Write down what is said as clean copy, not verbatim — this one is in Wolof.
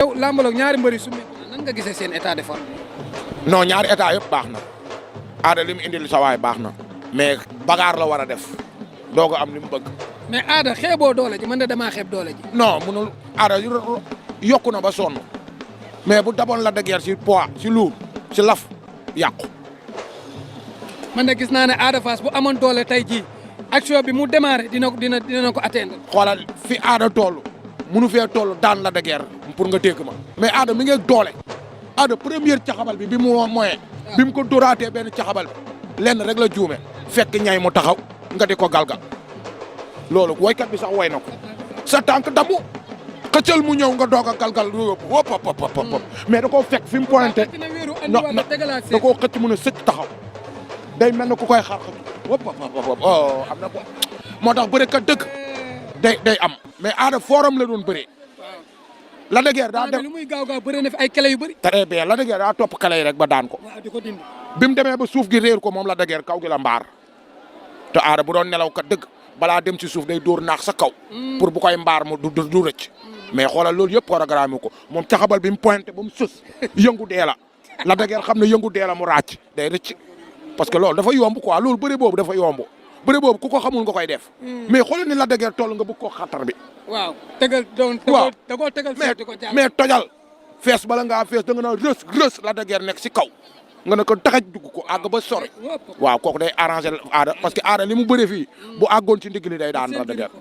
yow làmbaloog ñaari mbëri su nan nga gisee seen état de forme. non ñaari état yëpp baax na Ada li mu indil sa waay baax na mais bagaar la war a def doog a am li mu bëgg. mais Ada xeeboo doole ji man de damaa xeeb doole ji. non munul Ada yokku na ba sonn mais bu daboon la de guerre si poids si luur si laf yàqu. man de gis naa ne Ada Fass bu amoon doole tey jii action bi mu démarré dina ko atteindre. xoolal fi Ada toll munu fee toll daan la de guerre pour nga dégg ma mais Ada mi ngi doole Ada première caxabal bi mu moyen bi mu ko dóoraatee benn caxabal bi lenn rek la juume fekk ñay mu taxaw nga di ko galgal loolu woykat bi sax woy na ko sa tànk damu xëccal mu ñëw nga doog a galgal yóbbu wop mais da koo fekk fi mu pointé da koo xëcc mu ne sëcc taxaw day mel ne ku koy xaar xëcc wop oh am na ko moo tax bëre kat dëgg day am mais Ada forum la doon bëree la de guerre daa dem lu muy gaaw bëre na fi ay clé yu bëri. très bien la de guerre daa topp clé yi rek ba daan ko. waaw di ko dindi. bi mu demee ba suuf gi réer ko moom la de guerre kaw gi la mbaar te Ada bu doon nelaw kat dëgg balaa dem ci suuf day dóor naax sa kaw. pour bu koy mbaar mu du rëcc. mais xoolal loolu yëpp programme ko moom caxabal bi mu pointé ba mu sës yëngu dee la de guerre xam ne yëngu dee la mu ràcc day rëcc parce que loolu dafa yomb quoi loolu bëri boobu dafa yomb bëri boobu ku ko xamul nga koy def. mais xoolal ni la de guerre toll nga bëgg koo xattar bi. waaw tegal doon. waaw da koo tegal mais tojal fees bala ngaa fees da nga naan rës la de guerre nekk si kaw nga ne ko taxaj dugg ko àgg ba sori waaw kooku day arrangé Ada parce que Ada li mu bëree fii bu àggoon ci ndigg li day daan la de guerre